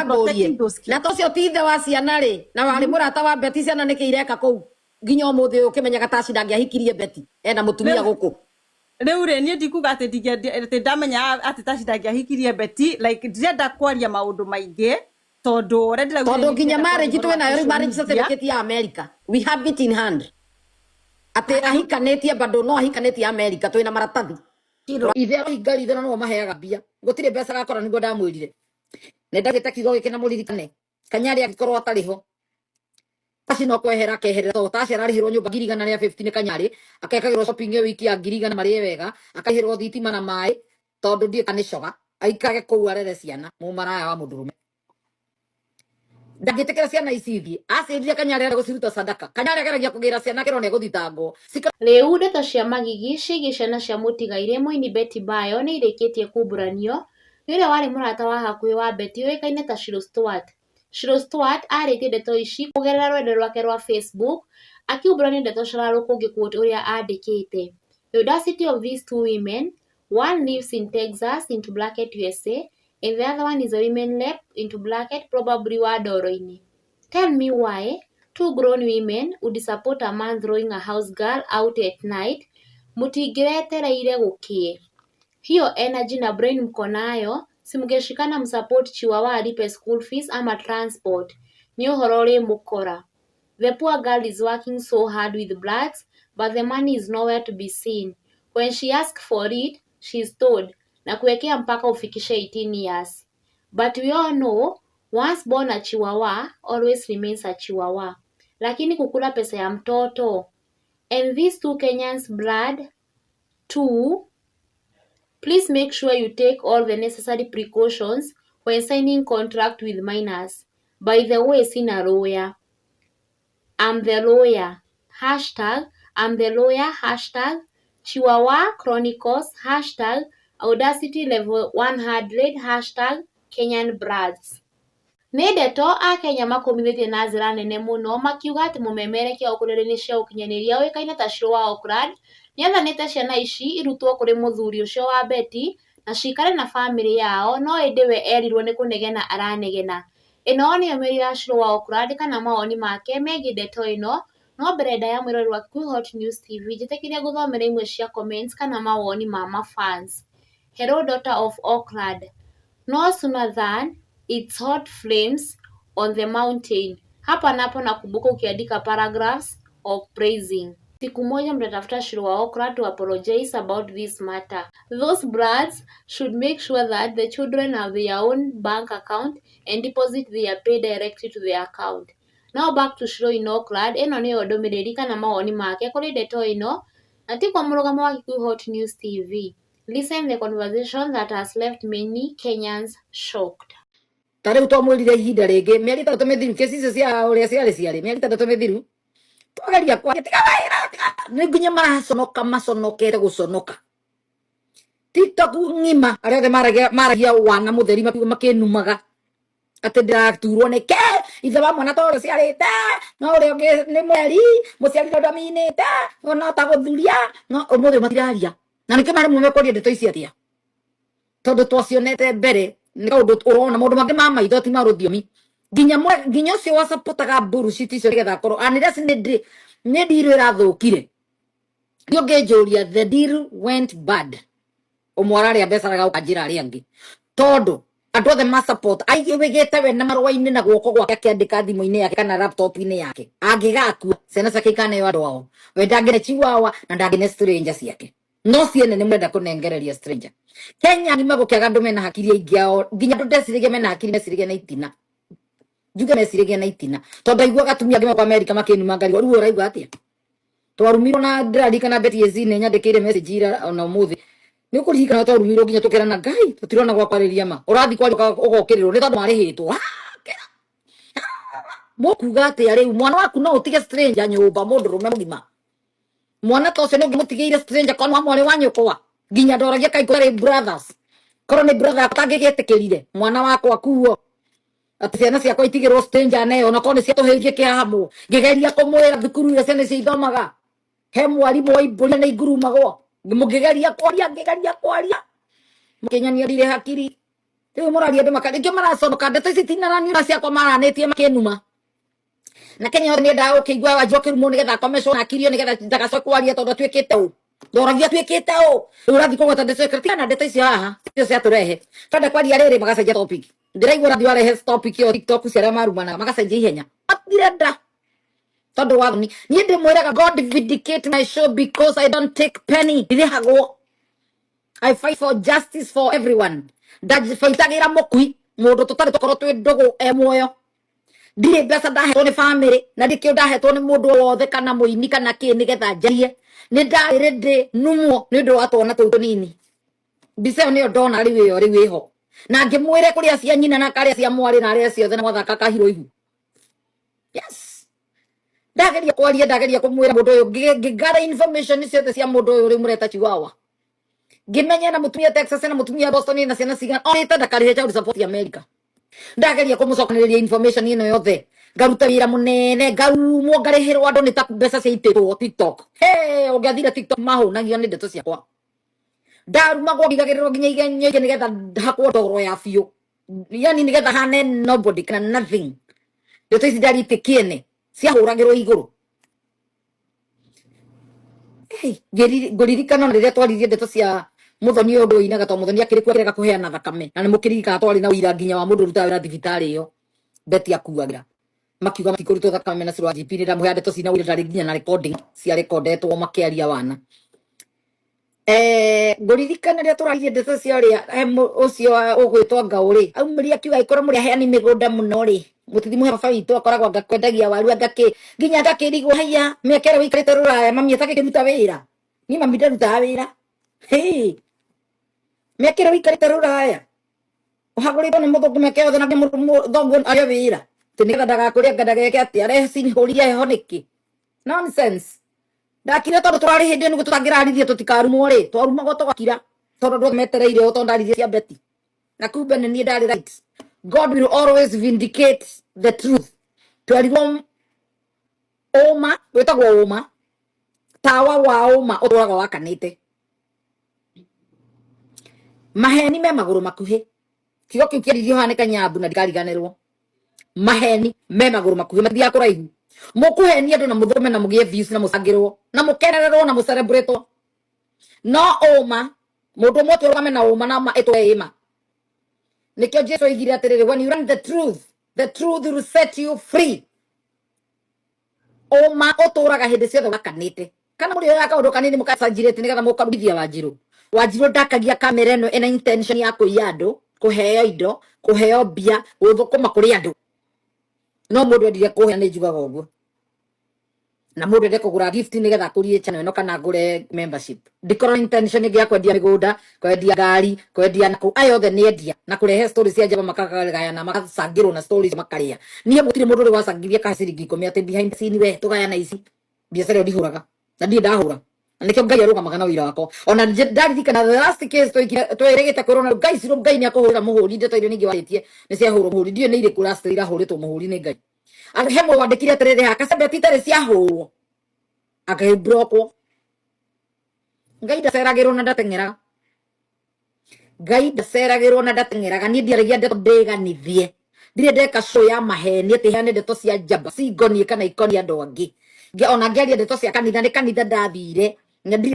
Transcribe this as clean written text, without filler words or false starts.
I'm ngũrie protecting those na kids. to cio ti ithe wa ciana rĩ, na warĩ mũrata wa Beti, ciana nĩkĩ ireka kũu nginya ũmũthĩ ũyũ ũkĩmenyaga Taci ndangĩahikirie Beti ena mũtumia Rĩu gũkũ? Rĩu rĩ, niĩ ndikuga atĩ atĩ ndamenya atĩ Taci ndangĩahikirie Beti. Like, ndirenda kwaria maũndũ maingĩ tondũ ũrĩa ndĩraugire Tondũ niĩ nginya ndirenda kwaria marriage ũhoro wa twĩ nayo rĩu, social marriage media. certificate ya America, we have it in hand, atĩ ahikanĩtie bado no ahikanĩtie America, twĩna maratathi. Ithe arohinga ritho na nĩwe maheaga mbia, gũtirĩ mbeca gakora. Nĩguo ndamwĩrire nĩ ndagĩte kiugo gĩkĩ na mũririkane Kanyarĩ angĩkorwo atarĩ ho, Taci no kwehera akeherera, tondũ Taci ararĩhĩrwo nyũmba 150,000 nĩ Kanyarĩ, akekagĩrwo shopping ĩyo wiki ya 100,000 marĩe wega, akarĩhĩrwo thitima na maĩ, tondũ ndiĩ kana nĩ coga aikarage kũu arere ciana. Mũmaraya wa mũndũrũme ndangĩtĩkĩra ciana ici ithiĩ, acĩrire Kanyarĩ arĩa gũciruta sadaka. Kanyarĩ ageragia kũgĩra ciana kĩro nĩ egũthitangwo. Rĩu ndeto cia magigi ciĩgiĩ ciana cia mũtigairĩ mũini Betty Bayo nĩ irĩkĩtie kumbũranio nĩ ũrĩa warĩ mũrata wa hakuhĩ wa Betty ũĩkaine ta Shiro Stuart. Shiro Stuart arĩtie ndeto ici kũgerera rũrenda rwake rwa Facebook akiumbũrania ndeto cara-rũkũ ngĩquote ũrĩa andĩkĩte: "The audacity of these two women, one lives in Texas into bracket USA and the other one is a women rep into bracket probably wa ndoro-inĩ. Tell me why two grown women would support a man throwing a house girl out at night. Mũtingĩretereire gũkĩe? Hiyo energy na brain mko nayo, si mngeshikana msupport Chihuahua alipe school fees ama transport. Nĩ ũhoro ũrĩ mũkora. The poor girl is working so hard with bloods, but the money is nowhere to be seen. When she asks for it, she is told, na kuwekea mpaka ufikishe 18 years. But we all know, once born a Chihuahua, always remains a Chihuahua. Lakini kukula pesa ya mtoto. And these two Kenyans blood too. Please make sure you take all the necessary precautions when signing contract with minors. By the way, sina lawyer. I'm the lawyer. #I'mTheLawyer, #ChihuahuaChronicles, #AudacityLevel100, #KenyanBrats." Nĩ ndeto akenya makũmithĩtie na njĩra nene mũno makiuga atĩ mũmemerekia wa nenda-inĩ cia ũkinyanĩria ũĩkaine ta Shiro wa Oakland nĩathanĩte ciana ici irutwo kũrĩ mũthuri ũcio wa Betty na cikare na bamĩrĩ yao, no ĩndĩ we erirwo nĩ kũnegena aranegena. Ĩno nĩyo mĩario ya Shiro wa Oakland kana mawoni make megiĩ ndeto ĩno. No mbere ndaya, mwĩroreri wa Kikuyu Hot News TV, njĩtĩkĩria gũthomera imwe cia comments kana mawoni ma mafans. Hello, daughter of Oakland. No sooner than it's hot flames on the mountain. Hapa napo nakumbuka ukiandika paragraphs of praising. Siku moja mtatafuta Shiro wa Oakland to apologize about this matter. Those brats should make sure that the children have their own bank account and deposit their pay directly to their account. Now back to Shiro in Oakland, ĩno nĩyo ndũmĩrĩri kana mawoni make kũrĩ ndeto ĩno, na ti kwa mũrũgamo wa Kikuyu Hot News TV. Listen the conversation that has left many Kenyans shocked. Ta rĩu twamwĩrire ihinda rĩngĩ mĩeri 6 mĩthiru, kesi icio cia ũrĩa ciarĩ ciarĩ mĩeri 6 mĩthiru, twageria kwaria, tiga wĩra, nĩ nginya maraconoka, maconokete gũconoka. TikTok ng'ima arĩa othe maragia maragia wana mũtheri makĩnumaga atĩ ndĩraturwo nĩ ke ithe wa mwana tondũ ciarĩte no ũrĩa ũngĩ nĩ mweri mũciari tondũ aminĩte no ta gũthuria no ũmũthĩ matiraria, na nĩkĩo maremwo mekwaria ndeto ici atĩa, tondũ twacionete mbere. Nĩ kaũndũ ũrona maũndũ mangĩ ma maitho ti ma rũthiomi, nginya nginya ũcio wasapotaga bullshit icio nĩgetha akorwo unless nĩ deal ĩrathũkire. Nĩ ũngĩnjũria, the deal went bad. Ũmwe ararĩa mbeca agauka njĩra arĩa angĩ, tondũ andũ othe ma support aigĩte we na marũa-inĩ na guoko gwake akĩandĩka thimũ-inĩ yake kana laptop-inĩ yake, angĩgakua ciana ciake ikaneo andũ ao, we ndangĩne chihuahua na ndangĩne stranger ciake, no ciene nĩ mũrenda kũnengereria stranger. Kenya ng'ima gũkĩaga andũ mena hakiri, aingĩ ao nginya andũ ndeciragia mena hakiri meciragia na itina, njuge meciragia na itina, tondũ aiguaga atumia angĩ mekwa Amerika makĩnuma ngarigwo. Rĩu ũraigua atĩa twarumirwo? Na ndĩraririkana Betty AC nĩ nyandĩkĩire message ira ona ũmũthĩ, nĩ ũkũririkana twarumirwo nginya tũkerana Ngai tũtirona gwa kwarĩria ma ũrathiĩ kwaria ũgokĩrĩrwo nĩ tondũ marĩhĩtwo. Mũkuga atĩa rĩu? Mwana waku no ũtige stranger nyũmba? Mũndũrũme mũgima, mwana ta ũcio nĩ ũngĩmũtigĩire stranger korwo wa mwarĩ wa nyũkwa? Nginya ndoragia kaĩ kwarĩ brothers, korwo nĩ brother yakwa tangĩgĩtĩkĩrire mwana wakwa kuo atĩ ciana ciakwa itigĩrwo stranger neo, na korwo nĩ ciatũhĩirie kĩhahamo. Ngĩgeria kũmwĩra thukuru iria ciana icio ithomaga he mwarimũ waimbũria nĩ ingurumagwo. Mũngĩgeria kwaria, ngĩgeria kwaria, mũkĩnyonia ndirĩ hakiri. Rĩu mũraria andũ makarĩngĩ maraconoka ndeto ici tinarani ciakwa maranĩtie makĩnuma. Na Kenya yothe nĩendaga gũkĩigua Wanjiru akĩrumwo nĩgetha akomecwo na akirio nĩgetha ndagacoke kwaria tondũ atuĩkĩte ũ. Ndoragia atuĩkĩte ũ. Rĩu ũrathiĩ kũgweta ndeto icio, tigana na ndeto icio haha, icio ciatũrehe. Twenda kwaria rĩrĩ magacenjia topic. Ndĩraigua ũrathiĩ warehe topic ĩyo TikTok cia arĩa marumanaga magacenjia ihenya. Matirenda tondũ wa thoni. Niĩ ndĩmwĩraga God vindicate my show because I don't take penny. Ndirĩhagwo. I fight for justice for everyone. Ndabaitagĩra mũkui mũndũ tũtarĩ tũkorwo twĩ ndũgũ e muoyo. Ndirĩ mbeca ndahetwo nĩ family na ndirĩ kĩndũ ndahetwo nĩ mũndũ o wothe kana mũini kana kĩ nĩgetha njarie. Nĩ ndarĩ ndĩ numwo nĩ ũndũ wa twana tũu tũnini. Mbica ĩyo nĩyo ndona rĩu ĩyo rĩu ĩho. Na ngĩmwĩre kũrĩa cia nyina na karĩa cia mwarĩ na arĩa ciothe na mwathaka kahirwo ihu. Yes. Ndageria kwaria, ndageria kũmwĩra mũndũ ũyũ, ngĩgather information ciothe cia mũndũ ũyũ rĩu mũreta Chihuahua. Ngĩmenya na mũtumia Texas na mũtumia Boston na ciana cigana orĩte ndakarĩhe child support America. Ndageria kũmũcokanĩrĩria information ĩno yothe, ngaruta wĩra mũnene, ngarumwo, ngarĩhĩrwo andũ nĩ ta mbeca ciaitĩtwo TikTok. Hey, ũngĩathire TikTok mahũnagio nĩ ndeto ciakwa. Ndarumagwo ngigagĩrĩrwo nginya igenyo ingĩ nĩgetha hakwo ndoro ya biũ, yani nĩgetha hane nobody kana nothing. Ndeto ici ndarĩtie kĩene ciahũragĩrwo igũrũ. Hey, ngũririkana rĩrĩa twaririe ndeto cia Muthoni ũyũ ũinaga to Muthoni akĩrĩ kuo akĩrega kũheana thakame, na nĩ mũkĩririkana twarĩ na ũira nginya wa mũndũ ũrutaga wĩra thibitarĩ ĩyo Betty akuagĩra, makiuga matikũrutwo thakame na Cũrũ wa GP. Nĩ ndamũhea ndeto cina ũira, ndarĩ nginya na recording cia rekondetwo makĩaria wana. Ngũririkana rĩrĩa tũraririe ndeto cia ũrĩa ũcio ũgwĩtwo Ngaũ rĩ aumĩria akiuga angĩkorwo mũrĩ aheani mĩgũnda mũno rĩ, mũtithi mũhe baba witũ akoragwo anga kwendagia waru, anga kĩ nginya ngakĩrigwo haiya mĩaka ĩrĩa wĩikarĩte rũraya mami atagĩkĩruta wĩra. Niĩ mami ndarutaga wĩra. Hey, mĩaka ĩrĩa wĩikarĩte rũraya ũhagũrĩtwo nĩ mũthũngũ mĩaka yothe na mũthũngũ arĩ wĩra atĩ nĩgetha ndagakũrĩa anga ndageke atĩ arehe cinihũria heho nĩkĩ. Nonsense. Ndakire tondũ tũrarĩ hĩndĩ ĩyo nĩguo tũtangĩraririe tũtikarumwo rĩ, twarumagwo tũgakira tondũ andũ othe metereire ũũ tondũ ndaririe cia Betty na kumbe nĩ niĩ ndarĩ right. God will always vindicate the truth. Twerirwo ũma wĩtagwo ũma, tawa wa ũma ũtũraga wakanĩte. Maheni me magũrũ makuhĩ. Kiugo kĩu kĩaririo haha nĩ Kanyambu na ndikariganĩrwo. Maheni me magũrũ makuhĩ, matithiaga kũraihu. Mũkũhenia andũ na mũthũme na mũgĩe views na mũcangĩrwo na mũkenererwo na mũcerebretwo, no ũma mũndũ ũmwe ũtũrũgame na ũma na ma ĩtũre ĩma. Nĩkĩo Jesu oigire atĩrĩrĩ, when you learn the truth, the truth will set you free. Ũma ũtũraga hĩndĩ ciothe wakanĩte. Kana mũrĩoya kaũndũ kanini mũkacanjirĩte nĩgetha mũkarugithia Wanjiru. Wanjiru ndakagia kamera ĩno ĩna intention ya kũiya andũ, kũheo indo, kũheo mbia, gũthũkũma kũrĩ andũ. No mũndũ endire kũhea nĩ njugaga ũguo, na mũndũ ende kũgũra gift nĩgetha akũrie channel ĩno kana ngũre membership, ndikorwo na intention ĩngĩ ya kwendia mĩgũnda, kwendia ngari, kwendia nakũ aya othe nĩ endia na kũrehe stories cia njamba makagayana makacangĩrwo na stories makarĩa. Niĩ gũtirĩ mũndũ ũrĩ wacangirie ka ciringi 10 atĩ behind the scene we tũgayana ici. Biacara ĩyo ndihũraga na ndirĩ ndahũra, na nĩkĩo Ngai arũgamaga na ũira wakwa. Ona ndaririkana the last case twĩrĩgĩte kwĩrwo na Ngai cirũ Ngai nĩ akũhũrĩra mũhũri ndeto iria ningĩ warĩtie nĩ ciahũrwo mũhũri. Ndiũĩ nĩ irĩkũ last irahũrĩtwo mũhũri nĩ Ngai. He mũndũ wandĩkire atĩrĩrĩ haha kacembeti itarĩ ciahũrwo akĩbrokwo. Ngai ndaceragĩrwo na ndateng'eraga. Ngai ndaceragĩrwo na ndateng'eraga. Niĩ ndiaragia ndeto ndĩganithie, ndirĩ ndeka show ya maheni atĩ heane ndeto cia njamba cingoniĩ kana ikoniĩ andũ angĩ. Ona ngĩaria ndeto cia kanitha nĩ kanitha ndathire na ndirĩ.